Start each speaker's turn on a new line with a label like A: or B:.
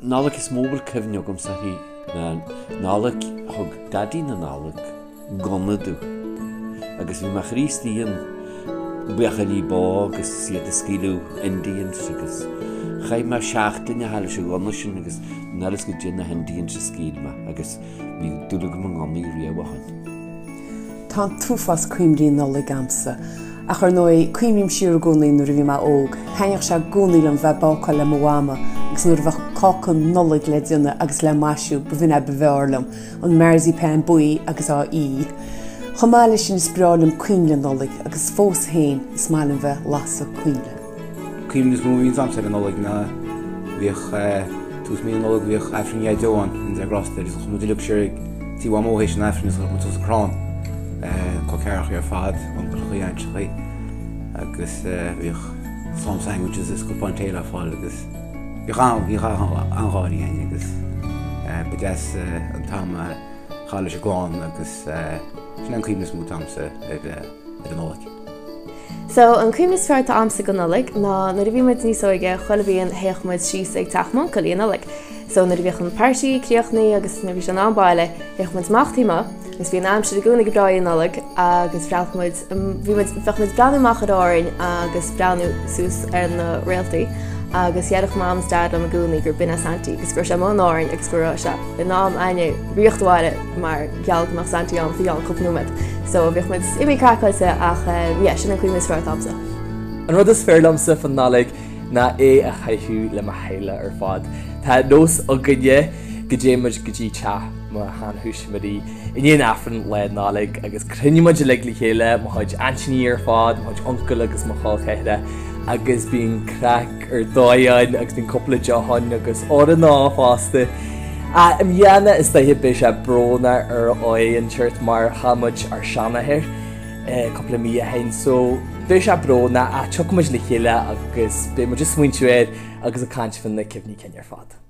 A: Nollaig is mó a bhfuil cuimhne agamsa uirthi ná Nollaig thug Daidí na Nollag gunna domh agus bhí mé Chríostaí an buachaillí bó agus iad ag scaoileadh Indians agus chaith mé seachtain a ghabháil leis an ghunna sin agus níl a fhios goidé na hIndians a scaoil mé agus bhí dúil agam i ngunnaí riamh ó shin.
B: Tá an t-uafás cuimhní Nollag a'msa. Ach ar ndóigh, cuimhním siar i gcónaí nuair a bhí mé óg, thaitneodh sé i gcónaí liom bheith ag bácáil le mo mhama agus nuair a bheadh cáca Nollag le déanamh agus le maisiú, b'in é ba bhfearr liom, an marzipan buí agus á í. Chomh maith leis sin is breá liom coinnle Nollag agus fós féin is maith liom bheith ag lasadh coinnle.
C: Cuimhne is mó a bhíonns a'msa ar an Nollaig ná bhíodh tús mí na Nollag bhíodh Aifreann Dhaid ann in Dé Grásta agus chuaigh muid uilig siar ag tí Mhamó théis an Aifrinn agus chuir muid suas an crann col ceathrachaí ar fad, uncleachaí, ainteachaí agus bhíodh slam sandwiches is cupán tae le fáil agus bhíodh an bhíodh an-gháirí againn agus ba deas an t-am a chaitheamh leis an gclann agus sin an cuimhne is mó atá a'msa ar ar an Nollaig.
D: So, an cuimhne is fearr atá a'msa den Nollaig ná nuair a bhí muid níos óige, chuile bhliain théadh muid síos ag teach m'uncail í an Nollaig. So, nuair a bhíodh an party críochnaithe agus nuair a bhí sé in am baile, théadh muid amach taobh amuigh agus bhí an aimsir i gcónaí go breá í an Nollaig agus bhreathnaigh muid, bhí muid, bheadh muid breathnú amach ar Árainn agus breathnú suas ar na réaltaí agus deireadh Mam is Dad liom i gcónaí gur b'in é Santy agus go raibh sé amuigh in Árainn agus go raibh sé in am a'inne riocht abhaile mar gheall go mbeadh Santy ann faoi cheann cúpla nóiméad. So bhíodh muid imithe craiceáilte ach yeah sin an cuimhne is fearr atá agamsa.
E: An rud is fearr liomsa fan Nollaig ná é a chaitheamh le mo theaghlach ar fad. Tá nós againne go dtéann muid go dtí teach mo sheanthuismitheoirí i ndiaidh an Aifrinn Lá Nollag agus cruinníonn muid uilig le chéile, mo chuid aintíní ar fad, mo chuid uncail agus mo chol ceathracha agus bíonn craic ar dóigh ann agus bíonn cúpla deoch ann agus órán fosta. I mbliana is dóiche beidh sé brónach ar dhóigh inteacht mar chaill muid ár seanathair cúpla mí ó shin so beidh sé brónach ach tiocfaidh muid le chéile agus beidh muid ag smaointiú air agus ag caint faoi na cuimhní cinn ar fad.